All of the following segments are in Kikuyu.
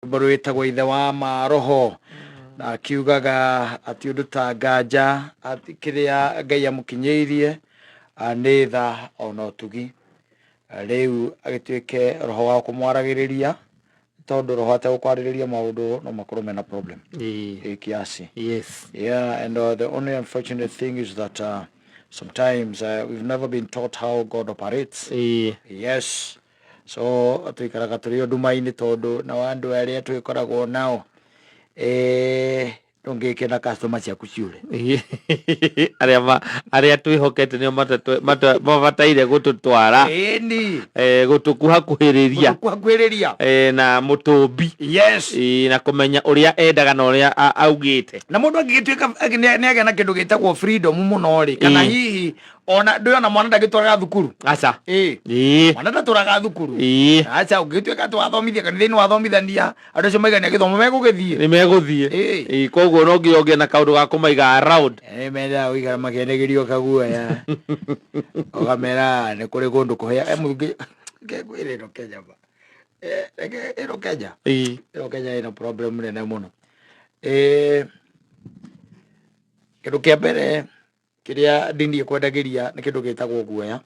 Rwĩmbo rwĩtagwo ithe wa maroho na akiugaga atĩ ũndũ ta nganja atĩ kĩrĩa Ngai amũkinyĩirie nĩ tha ona ũtugi. Rĩu agĩtuĩke roho wa kũmwaragĩrĩria tondũ roho ategũkwarĩrĩria maũndũ no makorwo mena problem ĩ kiasi. Yeah, and the only unfortunate thing is that sometimes we've never been taught how God operates. Yes. So tũikaraga tũrĩ o nduma-inĩ tondũ nao andũ arĩa twĩkoragwo nao eh, ndũngĩkena customer ciaku ciũre. Arĩa arĩa twĩhokete nĩo mabataire gũtũtwara. Ĩni. Gũtũkuhakuhĩrĩria. Gũtũkuhakuhĩrĩria. Na mũtũmbi. Na kũmenya ũrĩa endaga na ũrĩa augĩte. Na mũndũ angĩgĩtuĩka nĩ agĩa na kĩndũ gĩtagwo freedom mũno rĩ, kana hihi ona ndũĩ ona mwana ndagĩtwaraga thukuru. Aca. Ĩĩ. Mwana ndatwaraga thukuru. Aca, ũngĩgĩtuĩka atĩ wathomithia kanitha-inĩ wathomithania andũ acio maigania gĩthomo megũgĩthiĩ. Nĩ megũthiĩ. Ĩĩ. Koguo no nginya ũgĩe na kaũndũ ga kũmaiga around. Nĩ mendaga gũikara makĩanĩgĩrio kaguoya. Ũkamera nĩ kũrĩ kũndũ kũhĩa. Mũthungi, reke ngwĩre ĩno Kenya ma. Reke ĩno Kenya. Ĩno Kenya ĩna problem nene mũno. Kĩndũ kĩa mbere kĩrĩa ndini ĩkwendagĩria nĩ kĩndũ gĩtagwo guoya.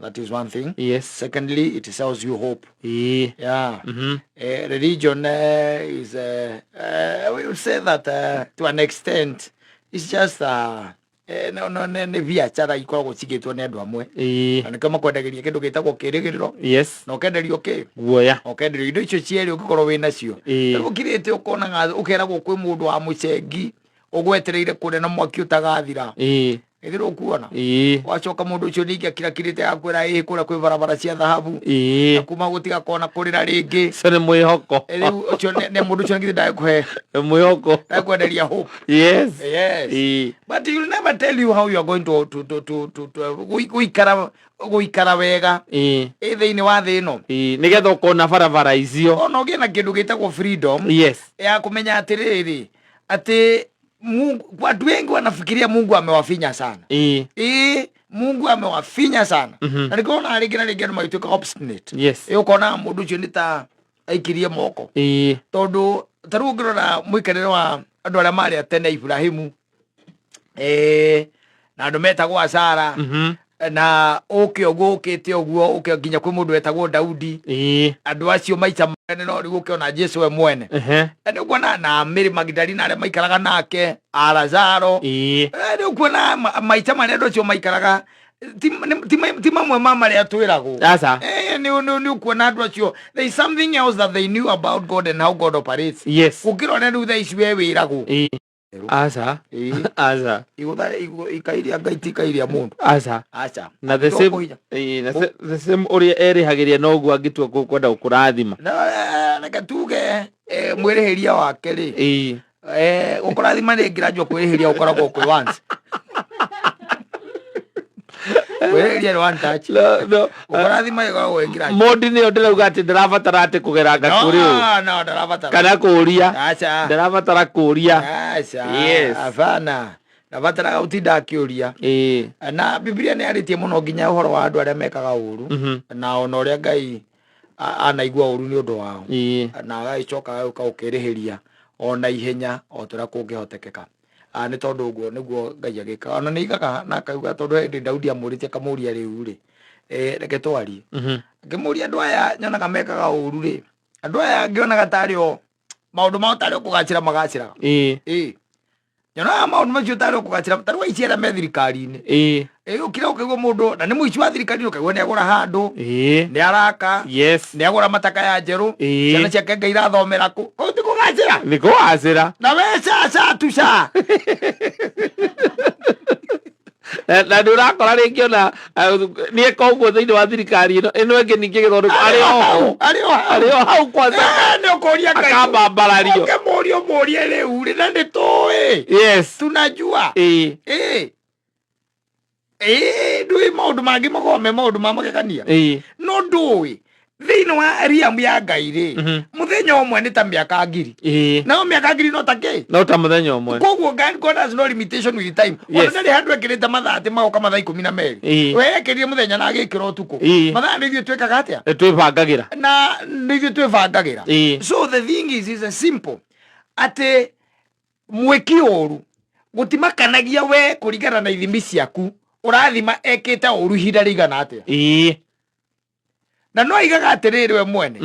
That is one thing. Secondly, it sells you hope. Yeah. Religion is we would say that to an extent it's just no, no, nĩ biacara ikoragwo cigĩtwo nĩ andũ amwe. Na nĩkĩo makwendagĩria kĩndũ gĩtagwo kĩrĩgĩrĩro. Na ũkenderio kĩ? Guoya. Na ũkenderio indo icio cierĩ ũngĩkorwo wĩ nacio. Rĩu ũkirĩte ũkonaga ũkeragwo kwĩ mũndũ wa mũcengi ũgwetereire kũrĩa na mwaki ũtagathira. Ĩthĩ ũkuona. Wacoka mũndũ ũcio ningĩ akirakirĩte agakwĩra ĩĩ kũrĩa kwĩ barabara cia thahabu. Na kuma gũtigakona kũrĩra rĩngĩ. Ũcio nĩ mwĩhoko. Rĩu ũcio nĩ mũndũ ũcio nginya ndagĩkũhe. Nĩ mwĩhoko. Ndagĩkwenderia hope. Yes. But he will never tell you how you are going to gũikara wega. Ĩ thĩinĩ wa thĩ ĩno. Nĩgetha ũkona barabara icio. Ona ũgĩe na kĩndũ gĩtagwo freedom. Ya kũmenya atĩrĩrĩ atĩ Mungu, watu wengi wanafikiria Mungu amewafinya sana. Mungu amewafinya sana. Na nĩkĩo rĩngĩ na rĩngĩ andũ magĩtuĩka obstinate. Ũkona mũndũ ũcio nĩ ta aikirie moko. Tondũ ta rĩu ũngĩrora mũikarĩre wa andũ arĩa marĩ a tene Ibrahimu, na andũ metagwo Asara, na ũke ũguo ũkĩte ũguo ũke nginya kwĩ mũndũ wetagwo Daudi. Andũ acio maita manene no rĩu ũke ona Jesu we mwene. Na nĩ ũkuona na Mary Magdalena arĩa maikaraga nake, a Lazaro. Nĩ ũkuona maita marĩa andũ acio maikaraga ti mamwe ma marĩa twĩragwo. Aca. Nĩ ũkuona andũ acio there is something else that they knew about God and how God operates. Gũkĩra ũrĩa rĩu thaa ici we wĩragwo. Aca. Aca. Igũtha ikai rĩa Ngai ti ikai rĩa mũndũ. Aca. Aca. Na the same, na the same ũrĩa erĩhagĩria noguo angĩtua kwenda gũkũrathima. Na reke tuge mwĩrĩhĩria wake rĩ. Gũkũrathima nĩ gradual, kwĩrĩhĩria gũkoragwo kwĩ once. Kwĩrĩhĩria nĩ one touch. No, no. Gũkũrathima ĩkoragwo ĩ gradual. Mondi nĩyo ndĩrauga atĩ ndarabatara atĩ kũgeranga kũrĩ ũ. No, no, ndarabatara. Kana kũria. Aca. Ndarabatara kũria. Aca. Yes. Hapana. Ndabataraga gũtinda akĩũria. Na Biblia nĩ yarĩtie mũno nginya ũhoro wa andũ arĩa mekaga ũru. Na ona ũrĩa Ngai anaigua ũru nĩ ũndũ wao. Na agagĩcoka agagĩũka gũkĩrĩhĩria ona ihenya o ta ũrĩa kũngĩhotekeka. Nĩ tondũ ũguo nĩguo Ngai agĩkaga. Ona nĩ aigaga na akauga tondũ hĩndĩ Daudi amũrĩtie akamũria rĩu rĩ, reke twarie. Ngĩmũria andũ aya nyonaga mekaga ũru rĩ, andũ aya ngĩonaga tarĩ o maũndũ mao tarĩ o kũgacĩra magacĩraga. Nyonaga maũndũ macio tarĩ o kũgacĩra, ta rĩu aici arĩa me thirikari-inĩ. Ũkira ũkaigua mũndũ, na nĩ mũici wa thirikari, ũkaigua nĩ agũra handũ, nĩ araka, nĩ agũra mataka ya njerũ, ciana ciake Ngai irathomera kũ. Kũu ti kũgacĩra? Nĩ kũgacĩra. Na we ca, ca tu ca. Na nĩ ũrakora rĩngĩ ona nĩ eka ũguo thĩinĩ wa thirikari ĩno, ĩno ĩngĩ ningĩ gĩthondeko, arĩ o ho. Arĩ o hau. Arĩ o hau kwanza. Nĩ ũkũria Ngai. Akambambarario. Ũkĩmũria ũmũrie rĩu rĩ, na nĩ tũĩ. Tunajua. Ndũĩ maũndũ mangĩ makoragwo me maũndũ ma magegania. No ndũĩ. Thĩinĩ wa riamu ya Ngai rĩ, mũthenya ũmwe nĩ ta mĩaka 1000. Nayo mĩaka 1000 no ta kĩ? No ta mũthenya ũmwe. Koguo God has no limitation with time. Ona ndarĩ handũ ekĩrĩte mathaa atĩ magoka mathaa 12. We ekĩrire mũthenya na agĩkĩra ũtukũ. Mathaa nĩ ithuĩ twĩkaga atĩa? Twĩbangagĩra. Na nĩ ithuĩ twĩbangagĩra. So the thing is a simple atĩ mwĩki ũru gũtimakanagia we kũringana na ithimi ciaku ũrathima ekĩte ũru ihinda rĩigana atĩa. Na no aigaga atĩrĩrĩ we mwene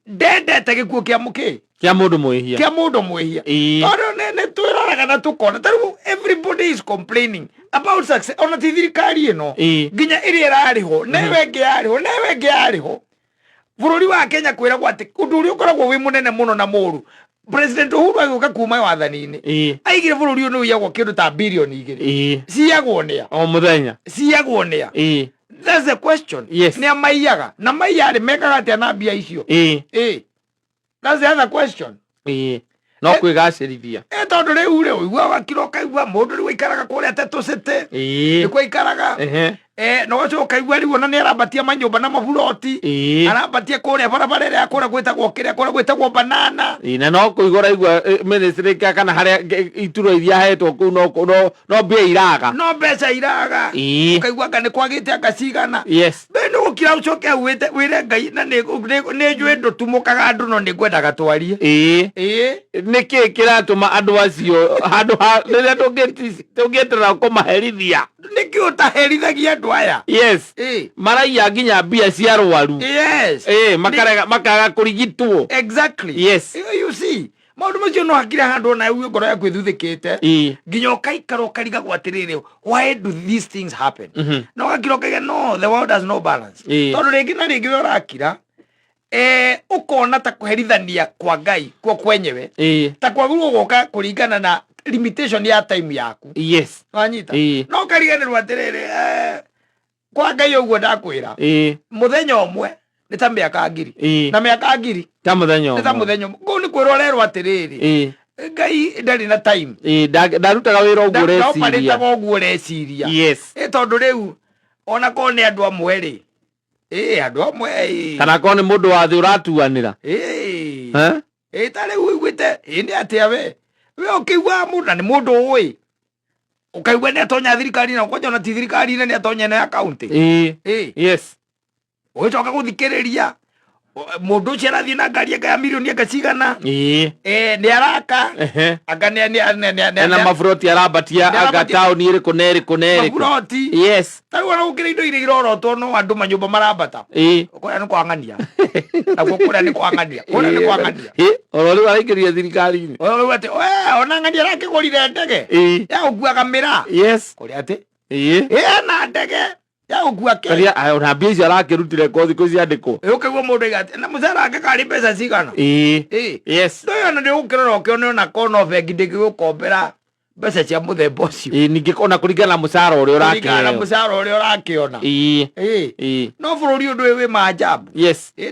ndendete gĩkuũ kĩa mũkĩ Kĩa mũndũ mwĩhia. Kĩa mũndũ mwĩhia. Tondũ nĩ twĩroraga na tũkona ta rĩu everybody is complaining about success, ona ti thirikari ĩno, nginya ĩrĩa ĩrarĩ ho na ĩyo ĩngĩ yarĩ ho na ĩyo ĩngĩ yarĩ ho. Bũrũri wa Kenya kwĩragwo atĩ ũndũ ũrĩa ũkoragwo wĩ mũnene mũno na mũru, President Uhuru agĩũka kuma wathani-inĩ, aigire bũrũri ũyũ nĩ ũiyagwo kĩndũ ta 2 billion. Ciyagwo nĩa? O mũthenya. Ciyagwo nĩa? That's the question. Nĩ amaiyaga na maiya rĩ, mekaga atĩa na mbia icio? That's the other question. No kwĩgacĩrithia. Tondũ rĩu rĩ, ũigua wakira ũkaigua mũndũ rĩu aikaraga kũrĩa Tetũ City. Nĩkuo aikaraga. Na ũgacoka ũkaigua rĩu ona nĩ arambatia manyũmba na maburoti. Arambatia kũrĩa barabara ĩrĩa ya kũrĩa gwĩtagwo kĩrĩa, kũrĩa gwĩtagwo banana. Na no kũigua ũraigua ministry kana harĩa iturwa iria ahetwo kũu no mbia iraga. No mbeca iraga. Ũkaigua anga nĩ kwagĩte anga cigana. Be nĩ gũkira ũcoke hau wĩre Ngai na nĩ njũĩ ndũtumũkaga andũ no nĩ ngwendaga twarie. Nĩkĩ kĩratũma andũ acio handũ ha rĩrĩa tũngĩeterera kũmaherithia? Nĩkĩ ũtaherithagia andũ aya? Maraiya nginya mbia cia arwaru. Makarega makaga kũrigitwo. You see, maũndũ macio no hakire handũ ona uge ngoro yaku ĩthuthĩkĩte, nginya ũkaikara ũkarigagwo atĩrĩrĩ, why do these things happen? Na ũgakira ũkaiga, no, the world has no balance. Tondũ rĩngĩ na rĩngĩ we ũrakira, ũkona ta kũherithania kwa Ngai kuo kwenyewe ta kwagĩrĩirwo gũka kũringana na limitation ya time yaku. Wanyita? No ũkariganĩrwo atĩrĩrĩ, kwa Ngai ũguo ndakwĩra, mũthenya ũmwe nĩ ta mĩaka 1000, na mĩaka 1000 ta mũthenya nĩ ta ũmwe. Mũthenya ũmwe. Kũu nĩ kwĩrwo ũrerwo atĩrĩrĩ, Ngai ndarĩ na time. Ndarutaga wĩra ũguo ũreciria. Ndaoparĩtaga ũguo ũreciria. Tondũ rĩu ona korwo nĩ andũ amwe rĩ, andũ amwe Kana korwo nĩ mũndũ wa thĩ ũratuanĩra. Eh? Ta rĩu ũiguĩte ĩ nĩ atĩa we ũkĩiguaga mũndũ na nĩ mũndũ ũĩ ũkaigua nĩ atonya thirikari na kwanja ona ti thirikari-inĩ, nĩ atonya na ya kaunti. Ũgĩcoka gũthikĩrĩria mũndũ ũcio arathiĩ na ngari anga ya mirioni anga cigana. Nĩ araka anga nĩ Ena maburoti arambatia Nĩ anga taũni ĩrĩkũ na ĩrĩkũ na ĩrĩkũ. Maburoti. Ta rĩu ona gũkĩrĩ indo iria irorotwo no andũ manyũmba marambata. Kũrĩa nĩ kwang'ania nakuo, kũrĩa nĩ kwang'ania, kũrĩa nĩ kwang'ania. Oro rĩu araingĩrire thirikari-inĩ. Rĩu atĩ we ona ng'ania arakĩgũrire ndege ya gũkuaga mĩraa. Kũrĩa atĩ ena ndege ya gũkua kĩ? Karia ona mbia icio arakĩrutire ko thikũ ciandĩkwo. Ũkaigua mũndũ aiga atĩ na mũcara wake karĩ mbeca cigana. Ndũĩ ona nĩ ũgũkĩrora ũkĩone ona korwo no bengi ndĩngĩgũkombera mbeca cia mũthemba ũcio. Ningĩ ona kũringana na mũcara ũrĩa kũringana na ũrakĩheo. Mũcara ũrĩa ũrakĩona. No bũrũri ũyũ ndũĩ wĩ maajabu.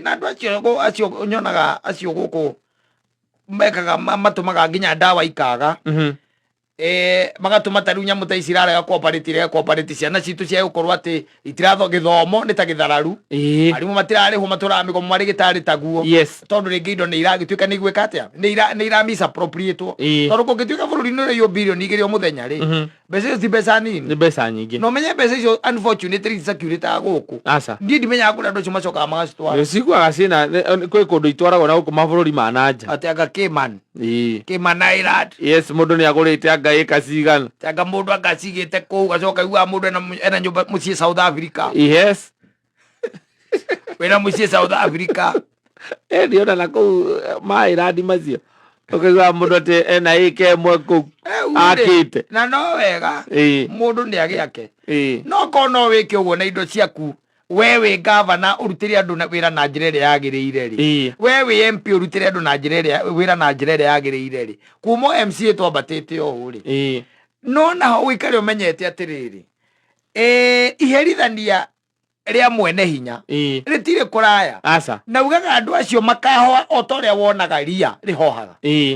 Na andũ acio acio nyonaga acio gũkũ mekaga matũmaga nginya ndawa ikaga, magatũma ta rĩu nyamũ ta ici irarega cooperate, irege cooperate, ciana citũ cia gũkorwo atĩ itiratho gĩthomo nĩ ta gĩthararu. Arimũ matirarĩhwo, matũraga mĩgomo marĩ gĩtarĩ taguo. Tondũ rĩngĩ indo nĩ iragĩtuĩka nĩ igwĩka atĩa, nĩ ira misappropriatwo. Tondũ kũngĩtuĩka bũrũri-inĩ ũrĩa 2 billion o mũthenya rĩ, mbeca icio ti mbeca nini. Nĩ mbeca nyingĩ. Na ũmenye mbeca icio unfortunately ticirculateaga gũkũ. Aca. Niĩ ndimenyaga kũrĩa andũ acio macokaga magacitwara. Ciguaga ciĩna kwĩ kũndũ itwaragwo na gũkũ mabũrũri ma na nja. Atĩ anga Cayman Island. Yes, mũndũ nĩ agũrĩte anga ĩka cigana. Anga mũndũ anga acigĩte kũu, gacoka iguaga mũndũ ena nyũmba mũciĩ South Africa. Wĩna mũciĩ South Africa. Ndiona na kũu maĩrandi macio ũkaigua mũndũ atĩ ena ĩka ĩmwe kũu Rĩu rĩ, akĩte. Na no wega mũndũ nĩ agĩake, no korwo no wĩke ũguo na indo ciaku, we wĩ gavana ũrutĩre andũ wĩra na njĩra ĩrĩa yagĩrĩire rĩ, we wĩ MP ũrutĩre andũ na njĩra ĩrĩa wĩra na njĩra ĩrĩa yagĩrĩire rĩ, kuma o MCA twambatĩte ũũ rĩ, no naho ũikare ũmenyete atĩrĩrĩ, iherithania rĩa mwene hinya rĩtirĩ kũraya. Aca. Na ugaga andũ acio makahoa o ta ũrĩa wonaga ria rĩhohaga.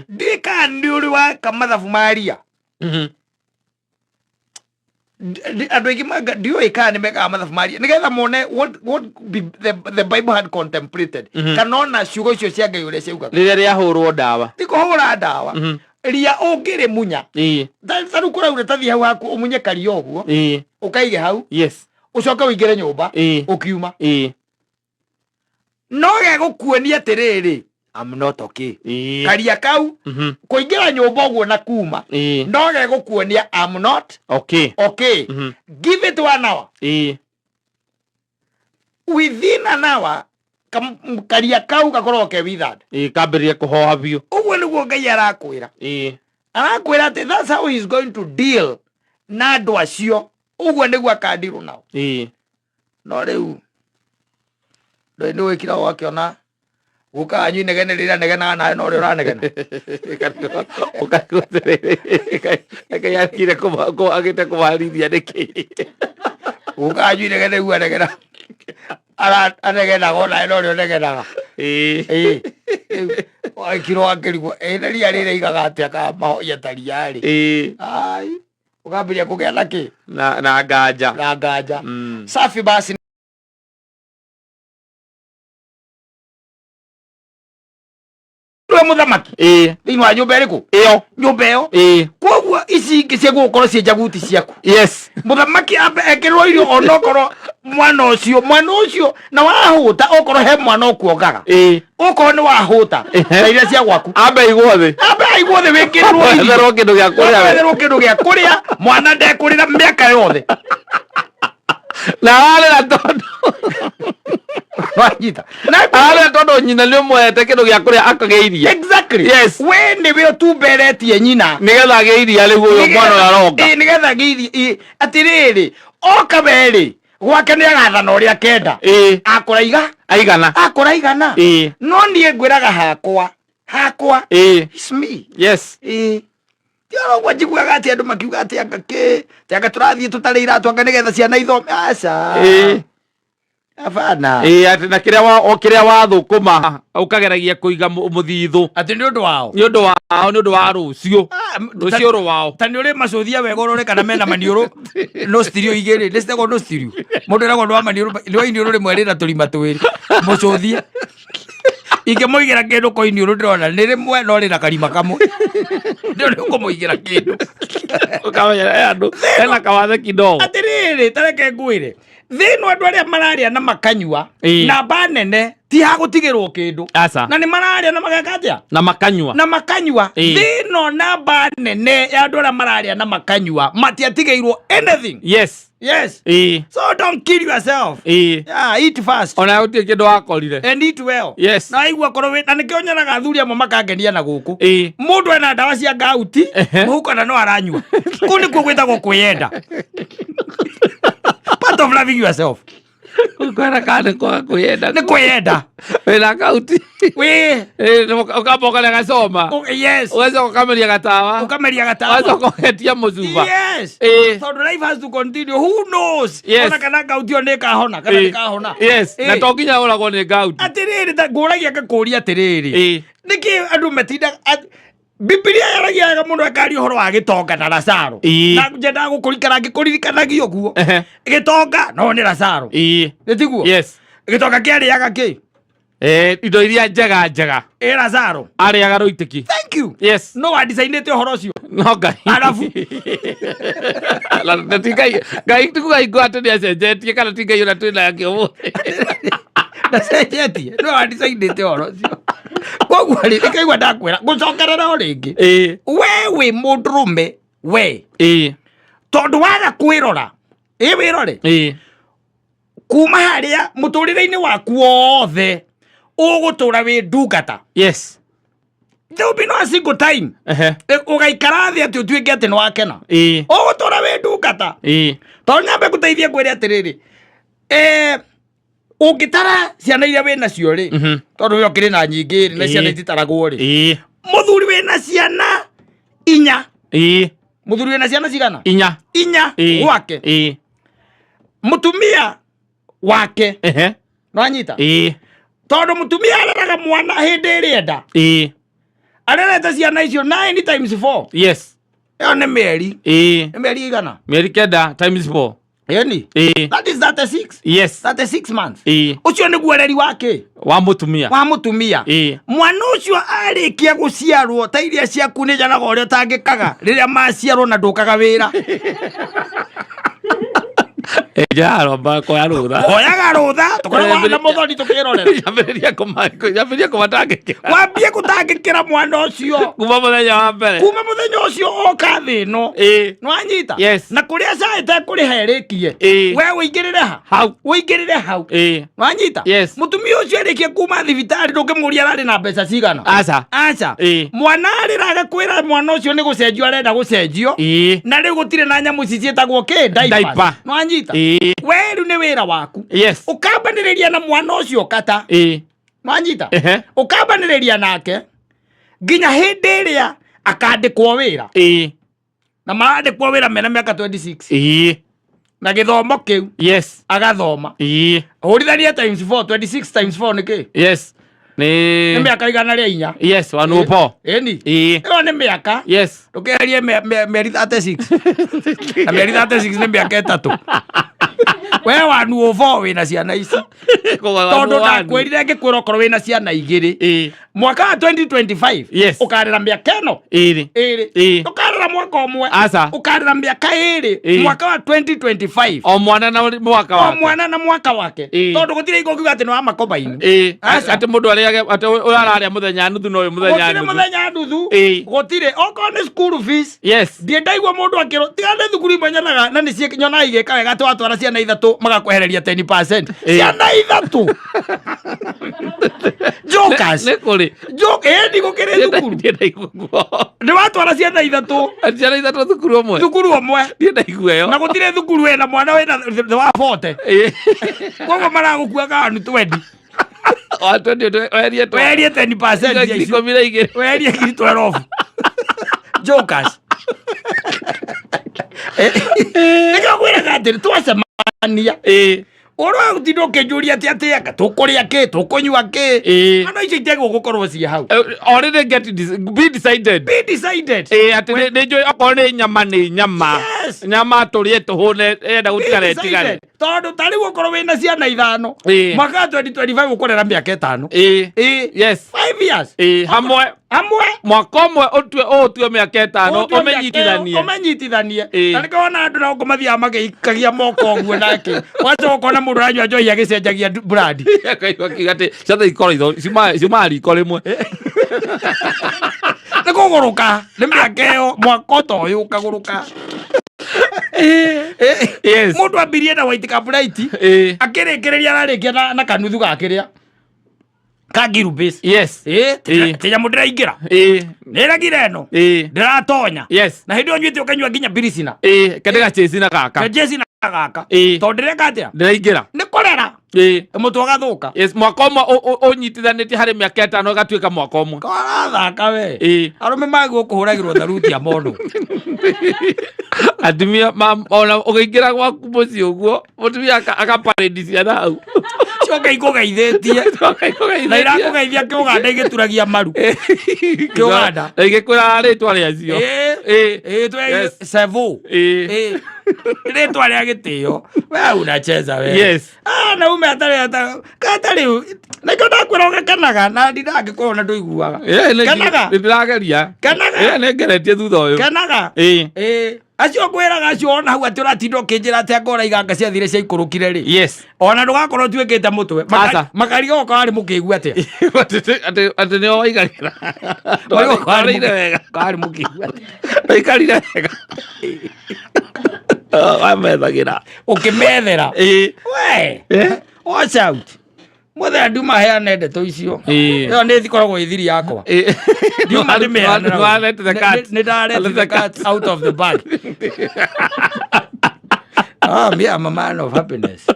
Ndiũĩ kana nĩ ũrĩ waka mathabu ma ria. Andũ aingĩ ndiũĩ kana nĩ mekaga mathabu maria nĩgetha mone what the Bible had contemplated, kana ona ciugo icio cia Ngai ũrĩa ciaugaga. Rĩrĩa rĩahũrwo ndawa. Ti kũhũra ndawa. Ria ũngĩrĩmunya, ta rĩu kũraura, tathiĩ hau haku ũmunye karia ũguo, ũkaige hau, ũcoke ũingĩre nyũmba, ũkiuma no gegũkuonia atĩrĩrĩ, I'm not okay. Karia kau, kũingĩra nyũmba ũguo na kuma, no gegũkuonia I'm not okay. Give it one hour. Within an hour karia kau gakorwo ke withered. Kambĩrĩria kũhoha biũ. Ũguo nĩguo Ngai arakwĩra. Arakwĩra atĩ that's how he is going to deal na andũ acio, ũguo nĩguo akandirwo nao. No rĩu ndũĩ nĩ wĩkira ũgakĩona guka wanyu inegene rĩrĩa anegenaga nawe no ũrĩa ũranegena. Ngai akire agĩte kũmarithia nĩkĩ? Guka wanyu inegene rĩu anegena anegenaga onawe no ũrĩa ũnegenaga. Ĩĩ. Rĩu wagĩkirwo wakĩrigwo ĩ na ria rĩrĩa igaga atĩa kana mahoya ta ria rĩ. Ai, ũkambĩrĩria kũgĩa na kĩ? Na nganja. Na nganja. Safi basi. Nĩwe mũthamaki thĩinĩ wa nyũmba ĩrĩkũ? Ĩyo. Nyũmba ĩyo. Koguo ici ingĩ ciagũgũkorwo ciĩ njaguti ciaku. Mũthamaki ambe ekĩrwo irio, onokorwo mwana ũcio na wahũta, okorwo he mwana ũkuongaga, okorwo nĩ wahũta na iria cia gwaku, Ambe igwo thĩ. Ambe aigwo thĩ, wĩkĩrĩrwo irio. Etherwo kĩndũ gĩa kũrĩa we. Etherwo kĩndũ gĩa kũrĩa, mwana ndekũrĩra mĩaka yothe. Na ararĩra tondũ Wanyita na ararĩra tondũ nyina nĩ ũmũhete kĩndũ gĩa kũrĩa akagĩa iria. Exactly. We nĩwe ũtumberetie nyina nĩgetha agĩe iria rĩu ũyũ mwana ũyũ aronga. Ĩĩ, nĩgetha agĩe iria. Ĩĩ, atĩrĩrĩ, oka werĩ gwake nĩ agathana ũrĩa akenda. Akũraiga Aigana. Akũraigana. No niĩ ngwĩraga hakwa it's me. Ĩĩ, ti oro ũguo njiguaga atĩ andũ makiuga atĩ anga kĩ atĩ anga tũrathiĩ tũtarĩ iratũ, anga nĩgetha ciana ithome, aca. Abana. Ĩĩ, atĩ na kĩrĩa wa o kĩrĩa wathũkũma ũkageragia kũiga mũthithũ. Atĩ nĩ ũndũ wao. Nĩ ũndũ wao, nĩ ũndũ wa rũciũ. Ah, rũciũ rwao. Ta nĩ ũrĩ macũthia wega ũrore kana mena maniũrũ nostirio igĩrĩ, nĩ citagwo nostirio, mũndũ eragwo nĩ wa maniũrũ, nĩ wa iniũrũ rĩmwe rĩna tũrima twĩrĩ, mũcũthie ingĩmũigĩra kĩndũ ko iniũrũ ndĩrona nĩ rĩmwe no rĩna karima kamwe, nĩ nĩ ũkũmũigĩra kĩndũ. Ũkamenya he andũ hena kawathe kidogo. Atĩrĩrĩ, tareke ngwĩre, thĩno andũ arĩa mararĩa na makanyua, namba nene ti ha gũtigĩrwo kĩndũ. Aca. Na nĩ mararĩa na mageka atĩa? Na makanyua. Na makanyua. Thĩno namba nene ya andũ arĩa mararĩa na makanyua matiatigĩirwo anything. Yes. So don't kill yourself. Yeah, eat fast. Ona gũtirĩ kĩndũ wakorire. And eat well. Na waigua korwo wĩ na nĩkĩo nyonaga athuri amwe makangenia na gũkũ. Mũndũ ena ndawa cia ngauti mũhuko na no aranyua, kũu nĩkuo gwĩtagwo kwĩyenda, part of loving yourself. Kwĩra kana nĩ kwaga kwĩyenda? Nĩ kwĩyenda. Wĩna kauti. Wĩ Ũkamba ũkarĩa gacoma. Ũgacoka ũkameria gatawa. Ũkameria gatawa. Ũgacoka ũgetia mũcuba. Tondũ life has to continue, who knows? Ona kana ngauti ĩyo nĩ ĩkahona kana ndĩkahona. Na to nginya ũragwo nĩ ngauti. Atĩrĩrĩ, ta ngũragia ngakũria atĩrĩrĩ, nĩkĩ andũ matindaga Bibilia yaragia wega mũno ĩkaria ũhoro wa gĩtonga na Lazaro. Na nyendaga gũkũrikana ngĩkũririkanagia ũguo. Gĩtonga no nĩ Lazaro. Nĩ tiguo? Yes. Gĩtonga kĩarĩaga kĩ? Indo iria njega njega. Ĩ Lazaro? Arĩaga rũitĩki. Thank you. No wandicainĩte ũhoro ũcio. No Ngai. Arabu. Na ti Ngai, Ngai ti kuga hingo atĩ nĩ acenjetie kana ti Ngai ũrĩa twĩ nake ũmũthĩ. Ndacenjetie, no wandicainĩte ũhoro ũcio. Koguo rĩ, nĩkaigua ndakwĩra ngũcokerera o rĩngĩ. We wĩ mũndũrũme we. Tondũ waga kwĩrora, ĩ wĩrore. Kuma harĩa mũtũrĩre-inĩ waku wothe ũgũtũra wĩ ndungata. There will be no a single time ũgaikara thĩ atĩ ũtuĩke atĩ nĩ wakena. Ũgũtũra wĩ ndungata. Tondũ nyambe ngũteithie ngwĩre atĩrĩrĩ, ũngĩtara ciana iria wĩ nacio rĩ, tondũ we ũkĩrĩ na nyingĩ rĩ, na ciana ititaragwo rĩ, mũthuri wĩ na ciana inya, mũthuri wĩ na ciana cigana? Inya. Inya. Gwake. Mũtumia wake, nĩwanyita? Tondũ mũtumia areraga mwana hĩndĩ ĩrĩa enda, arerete ciana icio 9 times 4. Ĩyo nĩ mĩeri. Ĩĩ. Nĩ mĩeri igana. Mĩeri 9 times 4. Ĩni. Ĩĩ. That is 36. Yes. 36 months. Ĩĩ. Ũcio nĩguo ũreri wa kĩ? Wa mũtumia. Wa mũtumia. Ĩĩ. Mwana ũcio arĩkia gũciarwo ta iria ciaku nĩ njonaga ũrĩa ũtangĩkaga rĩrĩa maciarwo na ndũkaga wĩra. Njaromba koya rũtha. Oyaga rũtha tũkoragwo na mũthoni tũkĩrorera. Nyambĩrĩria kũmatangĩkĩra. Wambie gũtangĩkĩra mwana ũcio. Kuma mũthenya wa mbere. Kuma mũthenya ũcio oka thĩ ĩno. Ĩĩ. Nĩwanyita? Yes. Na kũrĩa SHA ĩtekũrĩha ĩrĩkie. Ĩĩ. We ũingĩrĩre ha? Hau. Ũingĩrĩre hau. Ĩĩ. Wanyita? Yes. Mũtumia ũcio arĩkia kuma thibitarĩ ndũngĩmũria ararĩ na mbeca cigana. Aca. Aca. Ĩĩ. Mwana arĩra agakwĩra mwana ũcio nĩ gũcenjio arenda gũcenjio. Ĩĩ. Na rĩu gũtirĩ na nyamũ ici ciĩtagwo kĩ? Diapers. Diaper. Nĩwanyita? Ĩĩ. We rĩu nĩ wĩra waku. Yes. Ũkambanĩrĩria na mwana ũcio kata. Ĩĩ. Nĩwanyita? Ehe. Ũkambanĩrĩria nake nginya hĩndĩ ĩrĩa akandĩkwo wĩra. Ĩĩ. Na marandĩkwo wĩra mena mĩaka 26. Ĩĩ. Na gĩthomo kĩu Yes. agathoma. Ĩĩ. Hũrithania times 4, 26 times 4 nĩ kĩ? Yes. Nĩ Nĩ mĩaka 104. Yes, 104. Ĩni. Ĩĩ. Ĩyo nĩ mĩaka. Yes. Ndũkeherie mĩeri 36. Na mĩeri 36 nĩ mĩaka 3. We 104 wĩna ciana ici. Tondũ ndakwĩrire ngĩkwĩra okorwo wĩna ciana igĩrĩ. Ĩĩ. Mwaka wa 2025 Yes. ũkarera mĩaka ĩno Ĩrĩ. ĩrĩ. Ĩĩ. Ũkarera mwaka ũmwe. Aca. Ũkarera mĩaka ĩrĩ. Ĩĩ. Mwaka wa 2025. O mwana na mwaka O wake. mwana na mwaka wake. Ĩĩ. Tondũ gũtirĩ hingo ũngiuga atĩ nĩ wa makobaini. Ĩĩ. Aca. Atĩ mũndũ arĩage atĩ ũyũ ararĩa mũthenya nuthu na ũyũ mũthenya Gũtirĩ nuthu. mũthenya nuthu. Ĩĩ. Gũtirĩ. Okorwo nĩ school fees. Yes. Ndiĩ ndaigua mũndũ akĩrwo tiga nĩ thukuru imwe nyonaga na nĩ nyonaga igĩka wega atĩ watwara ciana ithatũ magakwehereria 10%. Ĩĩ. Ciana ithatũ. Jokers. Nĩ kũrĩ. Joke ĩĩ ndigũkĩrĩ thukuru. Ndiĩ ndaigua guo. Nĩ watwara ciana ithatũ Ciana ithatũ thukuru ũmwe. thukuru ũmwe Ndiĩ ndaigua ĩyo. na gũtirĩ thukuru ĩna mwana wĩna thĩ wa 40. Ĩĩ. Koguo maragũkua kanu 20. Wa 20 weherie twa. Weherie 10% ya icio. 12. Weherie ngiri 12. Jokers. Nĩkĩo ngwĩraga atĩrĩ twacemania Ĩĩ. ũhoro wa gũtinda ũkĩnjũria atĩ atĩ anga tũkũrĩa kĩ tũkũnyua kĩ Ĩĩ. ng'ano icio itegũgũkorwo ciĩ hau. Already get be decided. Be decided. Ĩĩ atĩ nĩ njũĩ okorwo nĩ nyama nĩ nyama. Yes. Nyama tũrĩe tũhũne enda Be gũtigara ĩtigare. decided. Tondũ ta rĩu okorwo wĩna ciana ithano Ĩĩ. mwaka wa 2025 ũkũrera mĩaka ĩtano. Ĩĩ. Ĩĩ. Yes. 5 years. Ĩĩ hamwe Hamwe. mwaka ũmwe ũtue ũũtue mĩaka ĩtano Ũtue mĩaka ĩyo, ũmenyitithanie. ũmenyitithanie. Ĩĩ. Na nĩkĩo wona andũ na gũkũ mathiaga magĩikagia moko ũguo nake. Wacoka ũkona mũndũ aranyua njohi agĩcenjagia brand. Akaigua akiuga atĩ ciothe ikorwo ciumaga riko rĩmwe. Nĩ kũgũrũka. Nĩ mĩaka ĩyo mwaka ta ũyũ ũkagũrũka. Yes. Mũndũ ambirie na white cup light. Ĩĩ. Akĩrĩkĩrĩria ararĩkia na kanuthu ga kĩrĩa. Ka ngiru base. Yes. Ĩĩ. Ĩĩ. Ti nyamũ ndĩraingĩra. Ĩĩ. Nĩragire ĩno. Ĩĩ. Ndĩratonya. Yes. Na hĩndĩ ĩyo nyuĩte ũkanyua nginya birisina. Ĩĩ. Kende gachĩci na gaka. Kajeci na gaka. Ĩĩ. Tondũ ndĩreka atĩa? Ndĩraingĩra. Nĩ kũrera. Ĩĩ. Mũtwe ũgathũka. Yes, mwaka ũmwe ũnyitithanĩtie harĩ mĩaka ĩtano ĩgatuĩka mwaka ũmwe. Karathaka we. Ĩĩ. Arũme magwo kũhũragĩrwo tharuti ya mono. Atumia ona ũkĩingĩra gwaku mũciĩ ũguo mũtumia akaparĩndi ciana hau. Coka ikũgeithĩtie. Coka ikũgeithĩtie. Na irakũgeithia kĩũganda igĩturagia maru. Kĩũganda. Na igĩkwĩra rĩtwa rĩacio. Ĩĩ. Ĩĩ. Ĩĩ twe Yes. sevo. Ĩĩ. Ĩĩ. Rĩtwa rĩa gĩtĩo. We unacheza we. Yes. Ah, na ume atarĩ atarĩ nĩkĩo ndakwĩra ũgakenaga na ndindangĩkorwo na ndũiguaga. Ĩĩ, Kenaga. nĩ ndĩrageria. Kenaga. Ĩĩ, nĩ ngeretie thutha ũyũ. Kenaga. Ĩĩ. Ĩĩ. Acio ngwĩraga acio ona hau atĩ ũratinda ũkĩnjĩra atĩ anga ũraiga anga ciathire ciaikũrũkire rĩ. Yes. Ona ndũgakorwo ũtuĩkĩte mũtwe. Aca. Makariga okorwo arĩ mũkĩgu atĩa. Atĩ nĩo waigagĩra. Ndwarĩire wega. Karĩ mũkĩgu atĩa. Ndwaikarire wega. Wamethagĩra. Ũkĩmethera. Ĩĩ. We. Eh? Watch out. Mũthenya nduma heane ndeto icio. Ĩĩ. Ĩyo nĩ ĩkoragwo ĩ thiri yakwa. Ĩĩ. Ndiuma ndĩmĩheanĩra. Nĩwarete the cat. Nĩ ndarete the cat out of the bag. Ah, me I'm a man of happiness.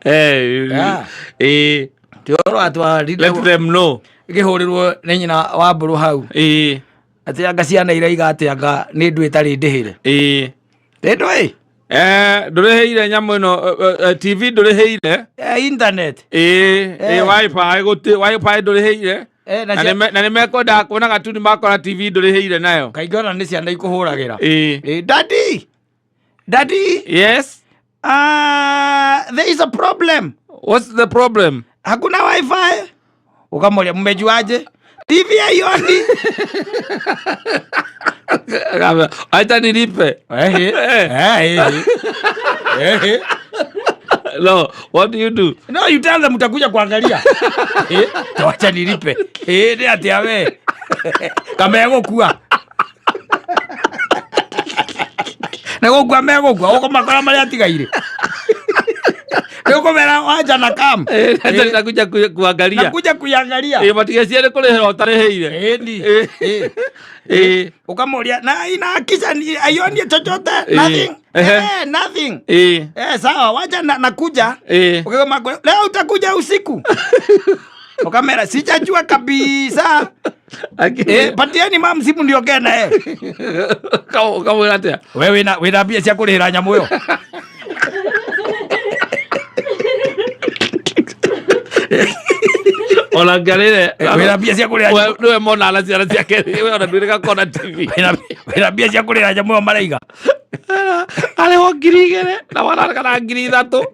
Eh, Yeah. ĩĩ. Ti ũhoro atwarire Let them know. ngĩhũrĩrwo nĩ nyina wa mbũrũ hau. Ĩĩ. Atĩ anga ciana iraiga atĩ anga nĩ ndũ ĩtarĩ ndĩhĩre. Ĩĩ. Nĩ ndũ ĩ? Ndũrĩhĩire nyamũ ĩno TV ndũrĩhĩire. Internet. Ĩĩ, ĩĩ wifi gũtĩ wifi ndũrĩhĩire. Na Na nĩ mekwendaga kuonaga tu nĩ makora TV ndũrĩhĩire nayo. Kaingĩ ona nĩ ciana ikũhũragĩra. Ĩĩ. Daddy, daddy. Yes. There is a problem. What's the problem? Hakuna wifi. Ukamwambia, mmejuaje? TV haioni. Acha nilipe. Ehe. Ehe. Ehe. No, what do you do? No, you tell them utakuja kuangalia. Wacha nilipe. Nĩ atĩa we? Kamegũkua. Nĩ gũkua megũkua, ũkũmakora marĩa atigaire. Nĩ ũkũmera wanja na kam. Acha nitakuja kuangalia. Nakuja kuiangalia. Matigecie nĩ kũrĩhĩra ũtarĩhĩire. Ĩni. Ukamuria na inahakisha aioni chochote, nothing. Nothing. Sawa, wacha nakuja. Ukisema leo utakuja usiku. Ukamera sijajua kabisa. Patieni mam simu niongee na yeye. Kamwĩra atĩa? Wewe wĩna mbia cia kũrĩhĩra nyamũ ĩyo. Ona ngarĩre. Wĩna mbia cia kũrĩhĩra nyamũ. Nĩwe mona na ciana ciake. We ona ndwĩrĩga kona TV. Wĩna mbia cia kũrĩhĩra nyamũ ĩyo maraiga. Arĩhwo 2,000 na mwana kana 3,000.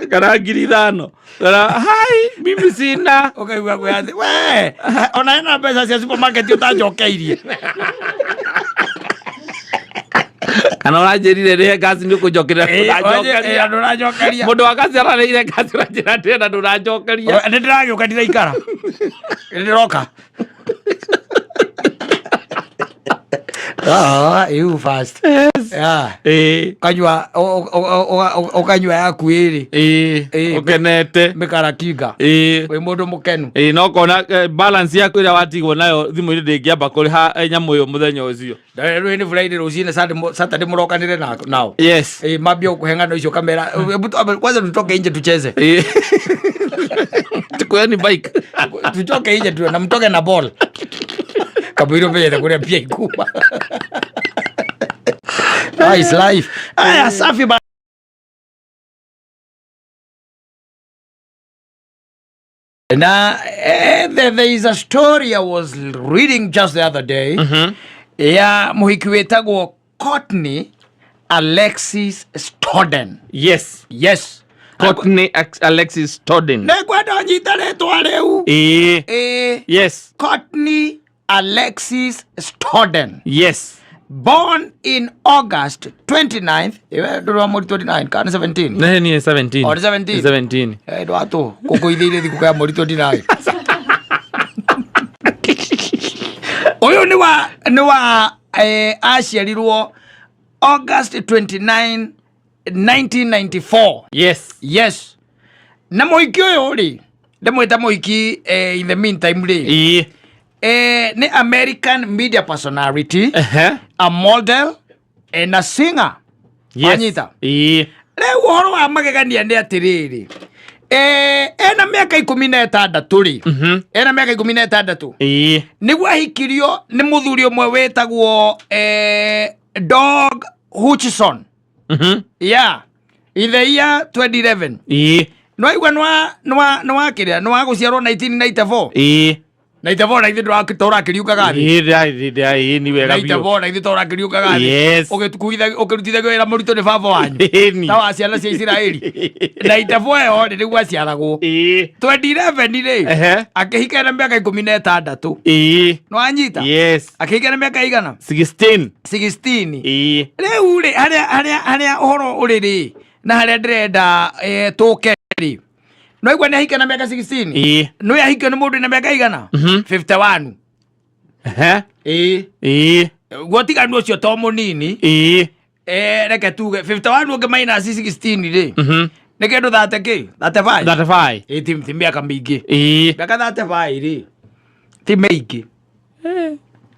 Kana 5,000. Kana hai mimi sina. Ũkaigua kwĩ atĩ, we, ona hena mbeca cia supermarket ũtanjokeirie. Kana ũranjĩrire rĩhe ngasi nĩ ũkũnjokerera, ndũranjokeria. Ndũranjokeria. Mũndũ wa ngasi ararĩire ngasi ũranjĩra ndĩhe na ndũranjokeria. Nĩ ndĩragĩũka ndiraikara. Nĩ ndĩroka. You fast. Yes. Yeah. Ukanyua, ukanyua yaku ĩrĩ. Ũkenete. Mĩkarakinga. Wĩ mũndũ mũkenu. No kona balance yaku ĩrĩa watigwo nayo thimũ-inĩ ndĩngĩamba kũrĩha nyamũ ĩyo mũthenya ũcio. Rĩu nĩ Friday rũcinĩ, Saturday mũrokanĩre nao. Yes. Mambia gũkũhe ng'ano icio kamera. Hebu kwanza tutoke nje tucheze. Tukueni bike. Tutoke nje tu na mtoke na ball. Kabiro mbele kule pia ikuma. Nice life. Aya, safi ba. Na there is a story I was reading just the other day. Ya muhiki wetagwo Courtney Alexis Stodden. Yes. Yes. Courtney Alexis Stodden. Nĩngwenda ũnyite rĩtwa rĩu. Yes. Courtney Alexis Stodden. Yes. Born in August 29th. Ndũrĩ wa mweri 29 kana 17? Nĩ niĩ 17. Oh, nĩ 17? 17. Ndwatũ, kũkũithĩire thigũkũ ya mweri 29. Ũyũ nĩ wa aciarirwo August 29, 1994. Yes. Yes. Na mũhiki ũyũ rĩ, ndĩmwĩta mũhiki in the meantime rĩ. Nĩ American media personality, a model and a singer. Yes. Wanyita? Rĩu ũhoro wa magegania nĩ atĩrĩrĩ, ena mĩaka 16 rĩ. Ena mĩaka 16. Nĩguo ahikirio nĩ mũthuri ũmwe wĩtagwo Doug Hutchison. Yeah. In the year 2011. No aigua nwa kĩrĩa, nwa gũciarwo 1994. 94 na ithuĩ tũrakĩriũkaga thĩ. Nĩ wega biũ. 94 na ithuĩ tũrakĩriũkaga thĩ. Yes. Ũkĩrutithagio wĩra mũritũ nĩ baba wanyu. Ta wa ciana cia Isiraeli. 94 ĩyo rĩ, nĩguo aciaragwo. 2011 rĩ, akĩhika na mĩaka 16. Nĩ wanyita? Yes. Akĩhika na mĩaka igana? 16. 16. Rĩu rĩ, harĩa ũhoro ũrĩ rĩ, na harĩa ndĩrenda tũke rĩ. No igua nĩ ahika na mĩaka 16? No ahikio nĩ mũndũ na mĩaka igana? 51. Gũtiganu ũcio to mũnini. Reke tuge 51 ũngĩ minus 16 rĩ. Nĩ kĩndũ thate kĩ? 35. 35. Ti mĩaka mĩingĩ. Mĩaka 35 rĩ. Ti mĩingĩ.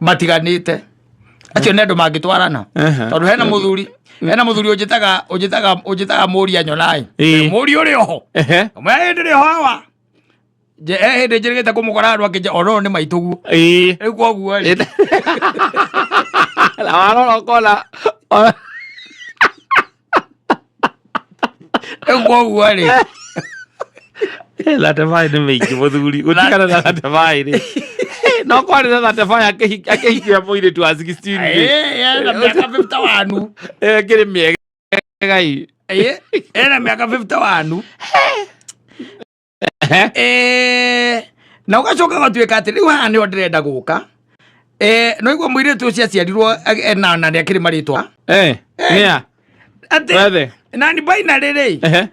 Matiganĩte. Acio nĩ andũ mangĩtwarana. Tondũ hena mũthuri, hena mũthuri ũnjĩtaga mũria nyonaĩ. Mũria ũrĩ oho. Ũmwe hĩndĩ rĩ hawa. Hĩndĩ njĩrĩgĩte kũmũkora andũ akĩnja, ona ũyũ nĩ maitũguo. Rĩu koguo rĩ. Na warora ũkona, Rĩu koguo rĩ. 35 nĩ mĩingĩ mũthuri, gũtigana na 35 rĩ. No kwarĩ na 35 akĩhikia mũirĩtu wa 16 rĩ. Ena mĩaka 51. Ĩkĩrĩ mĩega ĩ. Ena mĩaka 51. Na ũgacoka ũgatuĩka atĩ rĩu haha nĩho ndĩrenda gũka. No igua mũirĩtu ũcio aciarirwo na nĩ akĩrĩ marĩtwa. Nĩa? Atĩ Wethe. non binary rĩ, Ehe.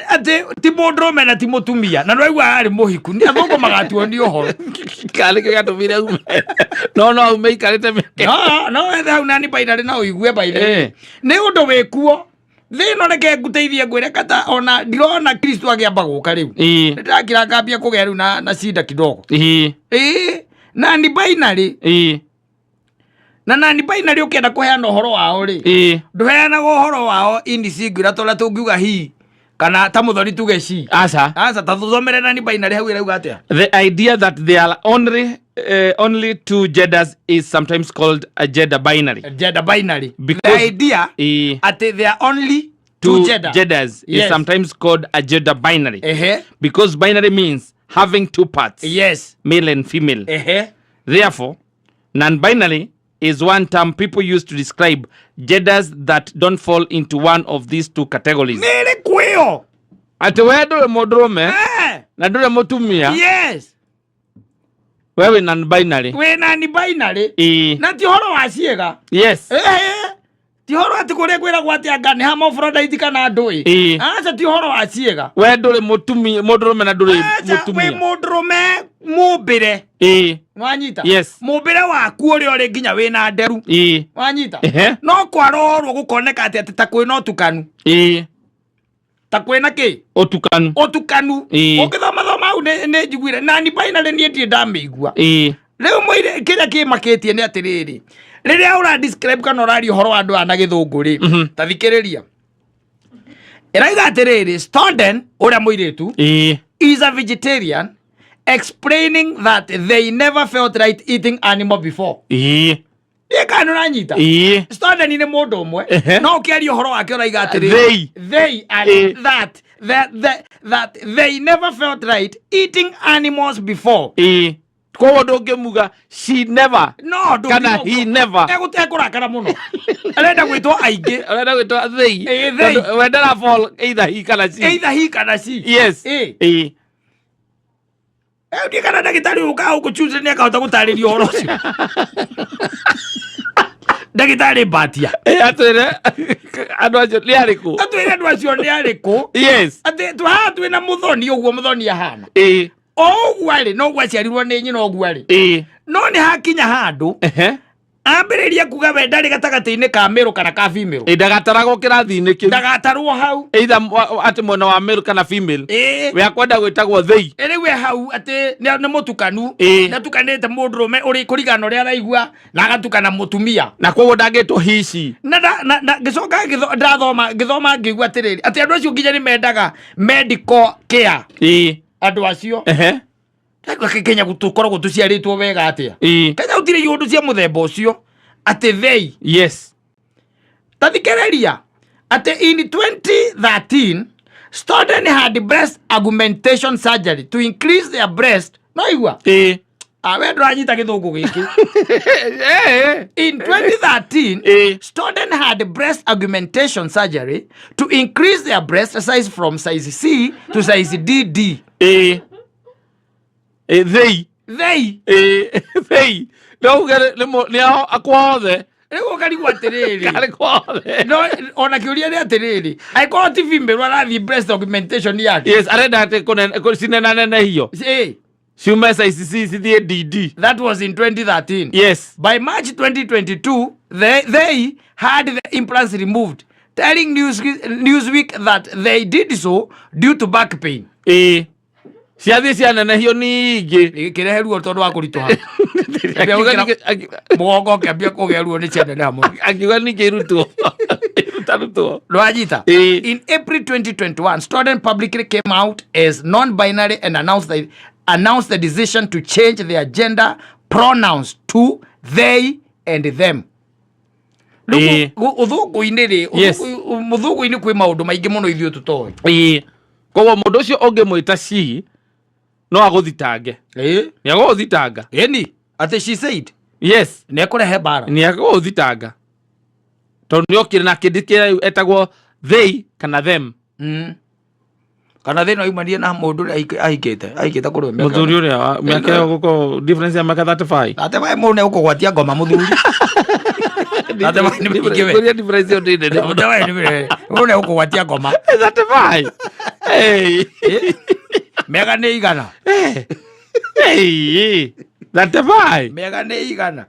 Atĩ ti mũndũrũme na ti mũtumia, na ndwaigua arĩ mũhiku, nĩ athũngũ magatuonia ũhoro. Kana nĩkĩo gĩatũmire aume. No aume aikarĩte mĩaka. No wethe hau non binary no ũigue by the way. Nĩ ũndũ wĩkuo thĩ ĩno, reke ngũteithie ngwĩre kata ona ndirona Kristo agĩamba gũka rĩu. Nĩndĩrakira ngambia kũgĩa rĩu na cinda kidogo. Ĩĩ, non binary. Na non binary ũkĩenda kũheana ũhoro wao rĩ, ndũheanaga ũhoro wao in singular ta ũrĩa tũngiuga he kana ta mũthoni tuge she. Aca. Aca, ta tũthomere non binary hau ĩrauga atĩa. The idea that there are only two genders is sometimes called a gender binary. Gender binary. The idea atĩ there are only two two gender genders is sometimes called a gender binary. Because binary means having two parts, male and female. Therefore, non-binary is one term people use to describe genders that don't fall into one of these two categories. Nĩ ĩrĩkũ ĩyo? Atĩ we ndũrĩ mũndũrũme na ndũrĩ mũtumia, we wĩ non-binary. Wĩ non binary. Na ti ũhoro wa ciĩga. Ti ũhoro atĩ kũrĩa kwĩragwo atĩ anga nĩ hermaphrodite kana ndũĩ. Aca, ti ũhoro wa ciĩga. We ndũrĩ mũtumia, mũndũrũme na ndũrĩ Aca, wĩ mũtumia. Mũndũrũme mũmbĩre. Wanyita? Yes. Mũmbĩre waku ũrĩa ũrĩ nginya wĩna nderu. Wanyita? Ehe. No kwarorwo gũkoneka atĩ ta kwĩna ũtukanu. Ta kwĩna kĩ? Ũtukanu. Ũtukanu. Ũngĩthoma thoma hau nĩ njiguire non binary, niĩ ndirĩ ndamĩigua. Rĩu mũire kĩrĩa kĩmakĩtie nĩ atĩrĩrĩ, rĩrĩa ũra describe kana ũraria ũhoro wa andũ aya na gĩthũngũ rĩ, ta thikĩrĩria, ĩrauga atĩrĩrĩ, Stondon ũrĩa mũirĩtu is a vegetarian, explaining that they never felt right eating animal before. Ĩ, kana ũranyita? Ĩĩ. Stondon nĩ mũndũ ũmwe. No ũkĩaria ũhoro wake ũraiga atĩrĩrĩ, They. They and that they never felt right eating animals before. Ĩĩ, koguo ndũngĩmuga she never No. kana he never. Ekũrakara mũno, arenda gwĩtwo aingĩ. Ũrenda gwĩtwo they. Ĩĩ, they. Tondũ we ndara fall either he kana she. Either he kana she. Ĩĩ. Ndiĩ kana ndagĩtarĩ ũkaga gũkũ Tuesday nĩ akahota gũtarĩria ũhoro ũcio, ndagĩtarĩ Mbatia. Ĩĩ, atwĩre andũ acio nĩ arĩkũ. Atwĩre andũ acio nĩ arĩkũ. Atĩ haha twĩna mũthoni, ũguo mũthoni ahana o ũguo arĩ, no ũguo aciarirwo nĩ nyina, ũguo arĩ. No nĩ hakinya handũ ambĩrĩria kuga we ndarĩ gatagatĩ-inĩ ka male kana ka female. Ĩĩ, ndagataragwo kĩrathi-inĩ kĩu. Ndagatarwo hau. Either atĩ mwena wa male kana female. We akwenda gwĩtagwo they. Rĩu e hau atĩ nĩ mũtukanu. Nĩ atukanĩte mũndũrũme ũrĩ kũringana na ũrĩa araigua na agatukana mũtumia. Na koguo ndangĩtwo he, she. Na ngĩcoka ndathoma, ngĩthoma, ngĩigua atĩrĩrĩ, atĩ andũ acio nginya nĩ mendaga medical care. Andũ acio. Ndaigua Kenya tũkoragwo tũciarĩtwo wega atĩa. Kenya gũtirĩ iũndũ cia mũthemba ũcio atĩ they. Ta thikĩrĩria atĩ in 2013 Stodden had breast augmentation surgery to increase their breast, no igua. Ah, we ndũranyita gĩthũngũ gĩkĩ. In 2013, Stodden had breast augmentation surgery to increase their breast size from size C to size DD. Ĩĩ, they. They. Ĩĩ, they no uge nĩ ao kwa othe. Rĩu ũkarigwo atĩrĩrĩ, Karĩ kwa othe. No ona kĩũria nĩ atĩrĩrĩ, angĩkorwo ti female arathiĩ breast augmentation yake. Yes, arenda atĩ cinenanenehio. Ciume size C cithiĩ DD. That was in 2013. By March 2022, they had the implants removed, telling Newsweek that they did so due to back pain. Ĩĩ, ciathiĩ cianenehio ningĩ. Gĩkĩrehe ruo tondũ wa kũritũha. Mũgongo ũkĩambia kũgĩa ruo nĩ cianeneha mũno. Akiuga ningĩ irutwo, irutarutwo. Ndwanyita? Ĩĩ. In April 2021, Stodden publicly came out as non-binary and announced the decision to change their gender pronouns to they and them. Rĩu ũthũngũ-inĩ rĩ, mũthũngũ-inĩ kwĩ maũndũ maingĩ mũno ithuĩ tũtoĩ. Koguo mũndũ ũcio ũngĩmwĩta she no agũthitange. Nĩ agũgũthitanga. Ĩni atĩ she said. Yes. Nĩ ekũrehe mbara. Nĩ agũgũthitanga tondũ nĩ okire na kĩndĩ kĩrĩa etagwo they kana them. Kana thĩna aumanie na mũndũ ũrĩa ahikĩte kũrĩ mĩaka. Mũthuri ũrĩa wa mĩaka ĩyo gũkorwo difference ya mĩaka 35. Ate wae mũndũ nĩ ũkũgwatia ngoma mũthuri. Ate wae nĩ mĩingĩ we. Kũrĩa difference ĩyo nĩ nene mũno. Ate wae nĩ mĩnene. Mũndũ nĩ ũkũgwatia ngoma. 35. Hey. Mĩaka nĩ igana. Hey. 35. Mĩaka nĩ igana.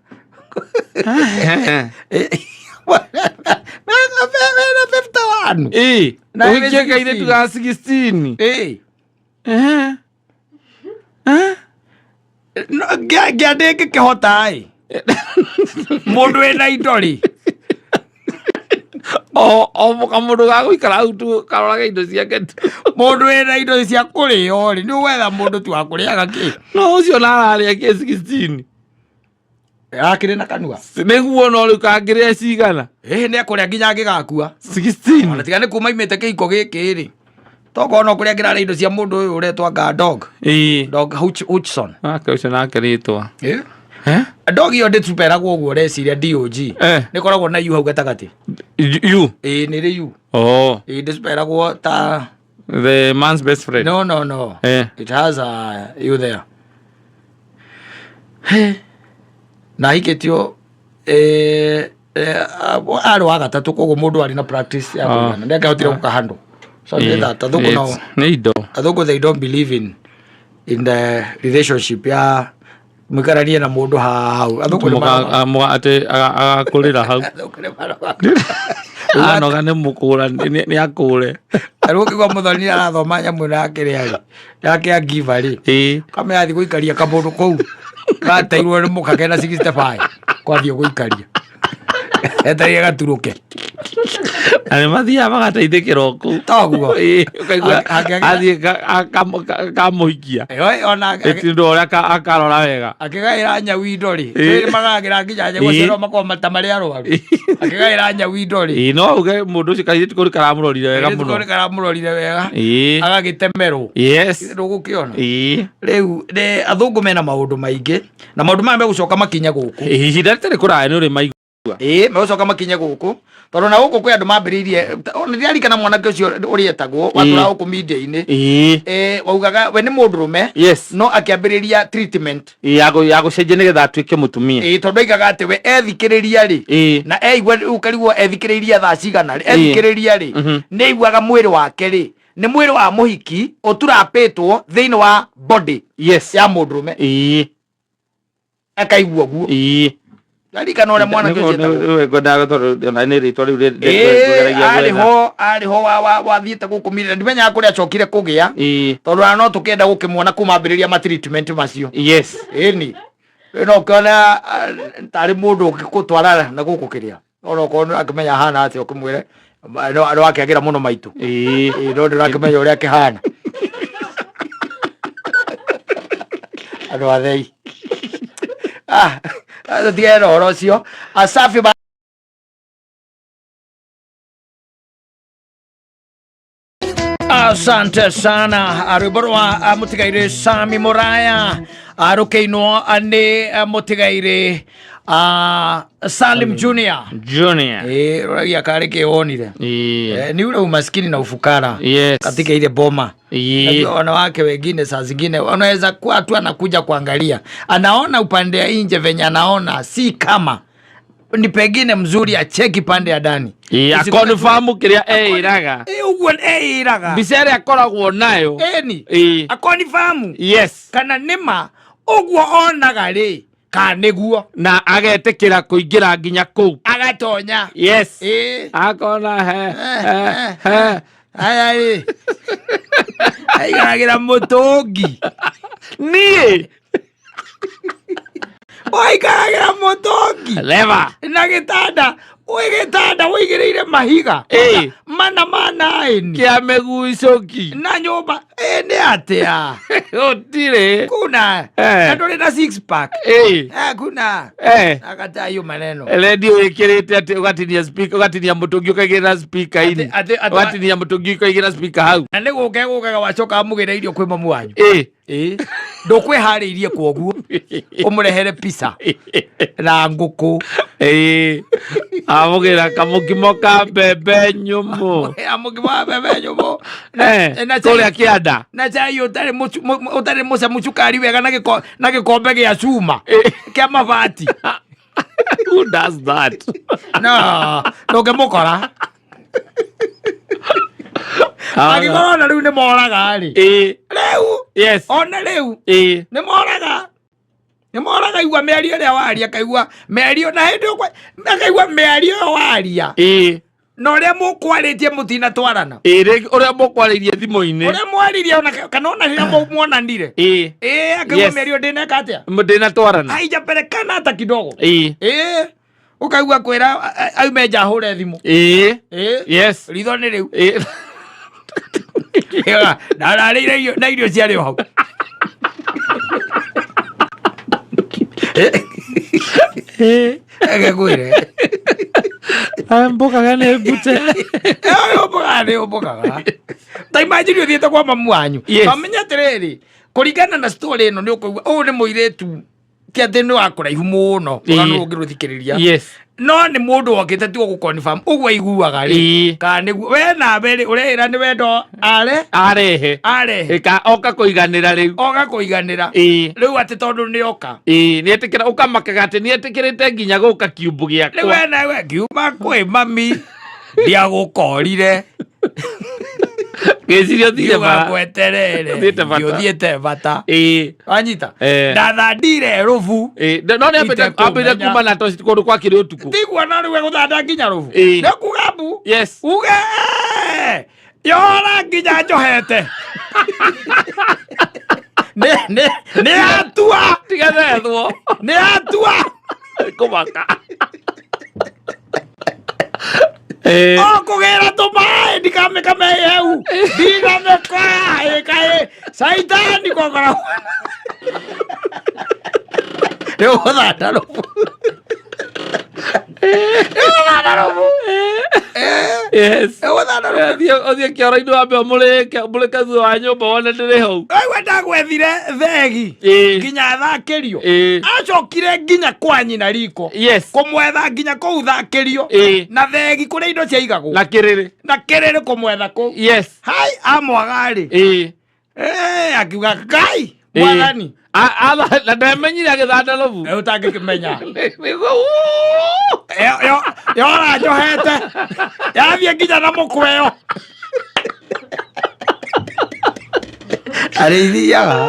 Mĩaka 51. Eh. Na Ũhikie ĩrĩ kairĩtu ga 16. Eh. Eh. Eh. No, ngĩa ndĩngĩkĩhota ĩ. Mũndũ wĩna indo rĩ. O kamũndũ ga gũikara hau tu karorage indo ciake tu. Mũndũ wĩna indo cia kũrĩo rĩ, nĩ ũgwetha mũndũ tu wa kũrĩaga kĩ. No ũcio na ararĩa kĩ 16. Akĩrĩ na kanua. Nĩguo no rĩu kangĩrĩa cigana. Ĩhĩ nĩ ekũrĩa nginya angĩgakua. 16. Ona tiga nĩ kuma imĩte kĩhiko gĩkĩ rĩ. Tokorwo no kũrĩa kĩrarĩa indo cia mũndũ ũyũ ũretwo anga dog. Ĩĩ. Dog Hutchison. Nake ũcio nake rĩtwa. Eh? Eh? Dog ĩyo ndĩtuperagwo ũguo ũreciria DOG. Eh. Nĩ ĩkoragwo na U hau gatagatĩ. You. Ĩĩ nĩ rĩ U. Oh. Ĩĩ ndĩcuperagwo ta. The man's best friend. No, no, no. Eh. It has a U there. Na hikĩtio arĩ wa gatatũ koguo mũndũ arĩ na practice ya Ah. kũigana nĩ angĩahotire gũkahandle. So nĩ that athũngũ no Nĩ indo. athũngũ they don't believe in the relationship ya mũikaranie na mũndũ hau. Athũngũ nĩ maroga. Atĩ agakũrĩra hau. Athũngũ nĩ maroga. Anoga nĩ mũkũra nĩ akũre. Rĩu ũkĩigua mũthoni arathoma nyamũ ĩno ya kĩrĩa rĩ yake ya giva rĩ Ĩĩ. kamenya athiĩ gũikaria kamũndũ kũu gateirwo nĩ mũka kena 65 kwathiĩ gũikaria etereire gaturũke. Na nĩ mathiaga magateithĩkĩra o kũu. Toguo. Ĩĩ, ũkaigua athiĩ kamũhikia. Ona Ĩtindũ ũrĩa akarora wega. Akĩgaĩra nyau indo rĩ, Ĩĩ. nĩ magagĩra nginya nyau acio no makorwo ta marĩ arwaru. Akĩgaĩra nyau indo rĩ. Ĩĩ, no uge mũndũ ũcio kairĩtu kau karamũrorire wega Kairĩtu kau mũno. nĩ karamũrorire wega. Ĩĩ. Agagĩtemerwo. Yes. Ndũgũkĩona. Ĩĩ. Rĩu nĩ athũngũ mena maũndũ maingĩ na maũndũ maya megũcoka makinye gũkũ. Ihinda rĩtarĩ kũraya nĩ ũrĩ maigua. Ĩĩ megũcoka makinye gũkũ tondũ na gũkũ kwĩ andũ mambĩrĩirie nĩndirarikana mwanake ũcio ũrĩa etagwo watũraga gũkũ media-inĩ. Ĩĩ. Waugaga we nĩ mũndũrũme. Yes. No akĩambĩrĩria treatment. Ya gũcenjia nĩgetha atuĩke mũtumia. Ĩĩ tondũ aigaga atĩ we ethikĩrĩria rĩ. Ĩĩ. Na eigua rĩu ũkarigwo ethikĩrĩirie thaa cigana rĩ. Ethikĩrĩria rĩ. Nĩ aiguaga mwĩrĩ wake rĩ. Nĩ mwĩrĩ wa mũhiki ũturapĩtwo thĩinĩ wa body. Yes. Ya mũndũrũme. Ĩĩ. Akaigua ũguo. Ĩĩ. Ndarikana ũrĩa mwanake ũcio etagwo. Ngwendaga tondũ ona nĩ rĩtwa rĩu Ĩĩ, arĩ ho arĩ ho wathiĩte gũkũ media ndimenyaga kũrĩa acokire kũgĩa. Ĩĩ. Tondũ ona no tũkĩenda gũkĩmuona kuma ambĩrĩria ma treatment macio. Yes. Ĩni. Rĩu no ũkĩona tarĩ mũndũ ũngĩgũtwara na gũkũ kĩrĩa. Ona okorwo nĩ akĩmenya ahana atĩa ũkĩmwĩre no akĩagĩra mũno maitũ. Ĩĩ. Ĩĩ no ndũrakĩmenya ũrĩa akĩhana. Andũ athei. Tũtigane na ũhoro ũcio. Asafi ba Asante sana rwĩmbo rwa mũtigairĩ Sami Muraya rũkĩinwo nĩ mũtigairĩ Salim Junior. Junior. Rũragia karĩ kĩwonire. Ĩĩ. Ni ule umaskini na ufukara. Yes. Katika ile boma. Ĩĩ. Najua wanawake wengine saa zingine wanaweza kuwa tu anakuja kuangalia, anaona upande ya nje venye anaona si kama ni pengine mzuri acheki pande ya ndani. Ĩĩ, akonfamu kĩrĩa eĩraga. Ĩĩ, ũguo eĩraga. Mbica ĩrĩa akoragwo nayo. Ĩni. Ĩĩ. Akonfamu. Yes. Kana nĩma ũguo onaga rĩ kana nĩguo. Na agetĩkĩra kũingĩra nginya kũu. Agatonya. Yes. Ĩĩ. Akona he he he. Aya ĩ. Aikaragĩra mũtũngi. Niĩ. Waikaragĩra mũtũngi. Leva. Na gĩtanda. Wĩ gĩtanda wũigĩrĩire mahiga. Ĩĩ. Mana mana ĩni. Kĩa mĩgucũki. Na nyũmba ĩ nĩ atĩa? Gũtirĩ. Kuna. Eh. Na ndũrĩ na six pack. Ĩĩ. Eh, kuna. Eh. Akataa hiyo maneno. Redio ĩkĩrĩte atĩ ũgatinia speaker, ũgatinia mũtũngi ũkaigĩrĩra speaker-inĩ. Atĩ- Ũgatinia mũtũngi ũkaigĩrĩra speaker hau. Na nĩ gũka gũkaga wacoka amũgĩra irio kwĩ mamu wanyu. Ĩĩ. Ĩĩ. Ndũkwĩharĩirie kwoguo ũmũrehere pizza na ngũkũ. Ĩĩ. Amũgĩra kamũkimo ka mbembe nyũmũ. Amũkimo wa mbembe nyũmũ. Eh, Na chai- kũrĩa kĩanda. na chai ũtarĩ ũtarĩ mũcamu cukari wega na gĩko na gĩkombe gĩa cuma kĩa mabati. Who does that? No, ndũngĩmũkora. Angĩkorwo ona rĩu nĩ moraga rĩ. Ĩĩ. Rĩu Yes. ona rĩu Ĩĩ. nĩ moraga. Nĩ moraga igua mĩario ĩrĩa waria kaigua mĩario na hĩndĩ ĩyo akaigua mĩario ĩyo waria. Ĩĩ. Na ũrĩa mũkwarĩtie mũtinatwarana. Ĩĩ, rĩngĩ ũrĩa mũkwarĩirie thimũ-inĩ. Ũrĩa mwaririe ona kana ona rĩrĩa muonanire. Ĩĩ. Ĩĩ, akaigua Yes. mĩario ndĩneka atĩa? Ndĩnatwarana. Haijapelekana hata kidogo. Ĩĩ. Ĩĩ. Ũkaigua kwĩra aume nja ahũre thimũ. Ĩĩ. Ĩĩ. Yes. Ritho nĩ rĩu. Ĩĩ. Ndararĩire irio na irio ciarĩ o hau. Reke ngwĩre. Mbokaga nĩ mbute. Ũmbokaga nĩ ũmbokaga. Ta imagine ũthiĩte kwa mamu wanyu. Yes. Wamenya atĩrĩrĩ, kũringana na story ĩno nĩ ũkũigua ũyũ nĩ mũirĩtu ti atĩ nĩ wa kũraihu mũno ona Ĩĩ. nũ ũngĩrũthikĩrĩria. Yes. No nĩ mũndũ wokĩte tu gũconfirm ũguo aiguaga rĩ. Ĩĩ. Kana nĩguo we nawe rĩ ũreĩra nĩ wendo are Arehe. arehe Ĩka oka kũiganĩra rĩu. oga kũiganĩra. Ĩĩ. Rĩu atĩ tondũ nĩ oka. Ĩĩ, nĩetĩkĩra ũkamakaga atĩ nĩetĩkĩrĩte nginya gũka kiumbu Rĩu gĩakwa. we nawe ngiuma kwĩ mami ndiagũkorire. Ngĩciria ũthire Ngiuga bara. ngweterere. Ũthiĩte bata. Ũthiĩte bata. Ĩĩ. Wanyita. Eh. Ndathandire rũbu. Ĩĩ, no nĩ ambĩte ambĩte Itekũmenya. kuma na toci kũndũ kwakĩrĩ ũtukũ. Tiguo no rĩu egũthanda nginya rũbu. Ĩĩ. Nĩ kuga mbu. Yes. Uge yora nginya njohete. Nĩ atua. Tiga thethwo. Nĩ atua. Kũmaka. Ĩĩ. O kũgĩra tũmaĩ ndikamĩkame heu. Ndinamĩkoya ĩkaĩ caitani kokora. Nĩ ũgũthanda rũbu. Nĩ ũgũthanda rũbu. Yes. Nĩ ũgũthanda rũbu. Ũthiĩ kĩoro-inĩ wambe ũmũrĩke thutha wa nyũmba wone ndĩrĩ hau. Waigua ndagwethire thegi Ĩĩ. nginya thakĩrio. Ĩĩ. Acokire nginya kwa nyina riko. Yes. Kũmwetha nginya kũu thakĩrio. Ĩĩ. Na thegi kũrĩa indo ciaigagwo. Na kĩrĩrĩ. Na kĩrĩrĩ kũmwetha kũu. Yes. Hai amwaga rĩ. Ĩĩ. Eh, akiuga Ngai mwathani. Na ndamenyire agĩthanda rũbu. Eh, ũtangĩkĩmenya. Nĩguo. Yora njohete. Yathiĩ nginya na mũkweyo. Arĩithiaga.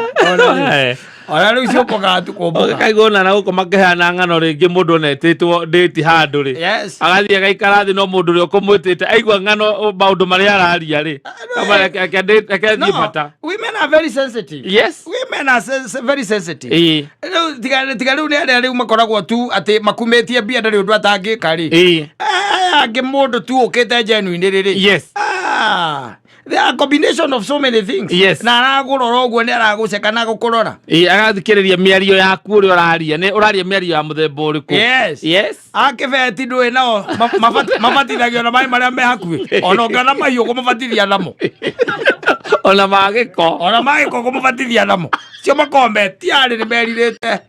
Ona rĩu ciũmbokaga tu kũmbũka. Kaigua ona na gũkũ makĩheana ng'ano rĩngĩ mũndũ ona etĩtwo ndĩti handũ rĩ. Yes. Agathiĩ agaikara thĩ no mũndũ ũrĩa ũkũmwĩtĩte aigua ng'ano maũndũ marĩa araria rĩ. Reke thiĩ bata. Women are very sensitive. Yes. Women are very sensitive. Ĩĩ. Rĩu tiga rĩu nĩ arĩa rĩu makoragwo tu atĩ makumĩtie mbia ndarĩ ũndũ atangĩka rĩ. Ĩĩ. Aya angĩ mũndũ tu ũkĩte genuine rĩ. Yes. Ah, there are combination of so many things. Yes. Na aragũrora ũguo nĩ aragũceka na gũkũrora. Ĩĩ, agathikĩrĩria mĩario yaku ũrĩa ũraria nĩ ũraria mĩario ya mũthemba ũrĩkũ. Yes. Yes. Akĩbeti ndũĩ nao mabatithagio na maĩ marĩa me hakuhĩ. Ona ũngĩona mahiũ kũmabatithia namo. Ona magĩko. Ona magĩko kũmabatithia namo. Cio makombe ti arĩ nĩ merirĩte.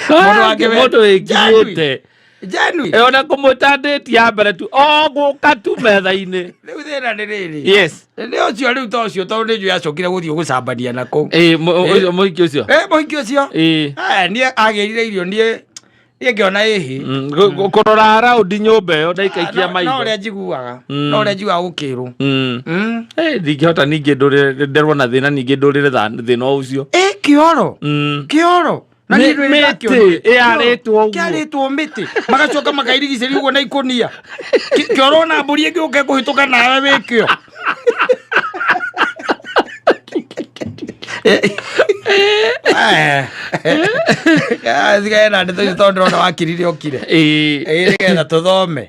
Mũndũ wa kĩbeti. Mũndũ wĩkinyĩte. Genuine. Ona kũmwĩta ndĩti ya mbere tu o gũka tu metha-inĩ. Rĩu thĩna nĩ rĩrĩ. Yes. Nĩ ũcio rĩu to ũcio tondũ nĩ njũĩ acokire gũthiĩ gũcambania na kũu. Ĩĩ, mũhiki ũcio. Ĩ mũhiki ũcio. Ĩĩ. Aya, niĩ agĩrire irio niĩ ngĩona ĩhĩ. Kũrora raundi nyũmba ĩyo ndaikaikia No maitho. ũrĩa njiguaga. No ũrĩa njiguaga gũkĩrwo. Ndingĩhota ningĩ nderwo na thĩna ningĩ ndũrĩre thĩna o ũcio. Ĩ kĩoro. Kĩoro. Na niĩ ndũĩ Mĩtĩ ndakĩonire. ĩarĩtwo ũguo. Kĩarĩtwo mĩtĩ. Magacoka makairigicĩria ũguo na ikũnia. Kĩoro ona mbũri ĩngĩũka ĩkũhĩtũka nawe wĩkĩo. Thigae na ndeto icio tondũ ndĩrona wakirire ũkire. Ĩĩ. Ĩĩ, nĩgetha tũthome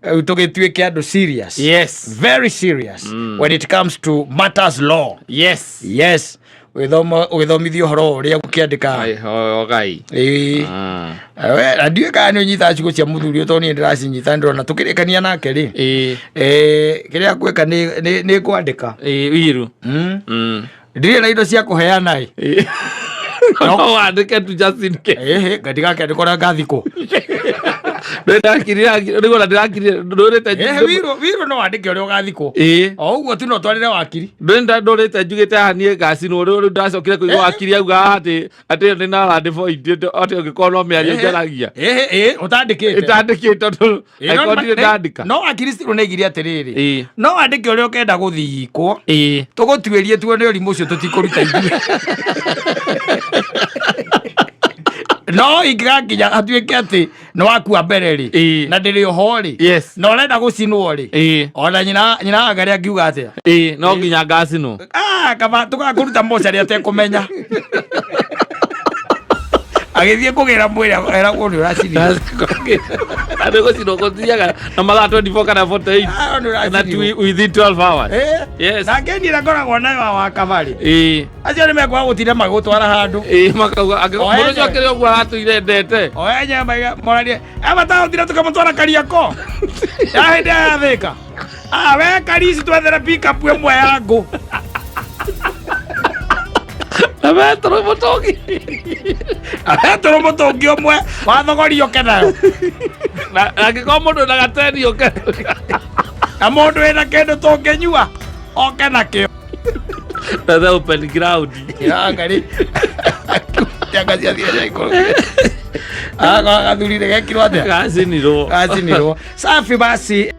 rĩu tũgĩtuĩke andũ serious. Yes. Very serious when it comes to matters law. Yes. Yes, ũgĩthoma ũgĩthomithio ũhoro ũrĩa gũkĩandĩka. Ai, ho gai. Ĩĩ. We, na ndiũĩ kana nĩ ũnyitaga ciugo cia mũthuri ũyũ tondũ niĩ ndĩracinyita ndĩrona tũkĩrĩkania nake rĩ. Ĩĩ. Kĩrĩa ngwĩka nĩ ngwandĩka. Ĩĩ, wiru. Ndirĩ na indo cia kũheana ĩ. Ĩĩ. No wandĩke tu just in case. Ĩhĩ, ndigakĩandĩka ũrĩa ngathikwo. Ndĩrakirire, rĩu ona ndĩrakirire, ndũrĩte. Ĩhĩ, wiru no wandĩke ũrĩa ũgathikwo. Ĩĩ. O ũguo tu no twarĩre wakiri. Ndũrĩ ndũrĩte njugĩte haha niĩ ngacinwo rĩu rĩu ndacokire kũigua wakiri auga atĩ ĩyo nĩ narandĩ point atĩ ũngĩkorwo no mĩario njaragia. Ĩhĩ, ĩĩ, ũtandĩkĩte. Ĩtandĩkĩte tondũ Ĩĩ, no angĩkorwo ndirĩ ndandĩka. No wakiri still nĩ aigire atĩrĩrĩ. Ĩĩ. No wandĩke ũrĩa ũkenda gũthikwo. Ĩĩ. Tũgũtuĩrie tuone ũrimũ ũcio tũtikũruta ithuĩ. No ingĩgakinya hatuĩke atĩ nĩ wakua mbere rĩ. Ĩĩ. Na ndĩrĩ oho rĩ. Yes. Na ũrenda gũcinwo rĩ. Ĩĩ. Ona nyina wa Ngarĩ angiuga atĩa? Ĩĩ, no nginya ngacinwo. Ah, kaba tũgakũruta mocarĩ atekũmenya. Agĩthiĩ kũgĩra mwĩrĩ eragwo nĩ ũracinirwo. Andũ gũcinwo gũthiaga na mathaa 24 kana 48 Ah, nĩ na ũracinirwo. within 12 hours. Eh? Yes. Na ngeni ĩrĩa ngoragwo nayo wa kabarĩ. Ĩĩ. Acio nĩ mekwaga gũtinda magĩgũtwara handũ. Ĩĩ, makauga angĩkorwo O mũndũ ũcio enyewe. akĩrĩ ũguo aratũire ndete. O enyewe maiga moranie, "Eba taũtire tũkamũtwara Kariakoo." Ya hĩndĩ ĩyo ya Thĩka. Ah, we Karisi twethere pickup ĩmwe ya ngũ. Na betũrũ mũtũngi. Betũrũ mũtũngi ũmwe wa thogori ũke nayo. Na angĩkorwo mũndũ na gateni ũke. Na mũndũ wĩna kĩndũ tũngĩnyua oke nakĩo. Na the open ground. Anga rĩ. Anga ciathire ciaikũrũkire. Agathurire gekirwo atĩa? Gacinirwo. Gacinirwo. Safi basi.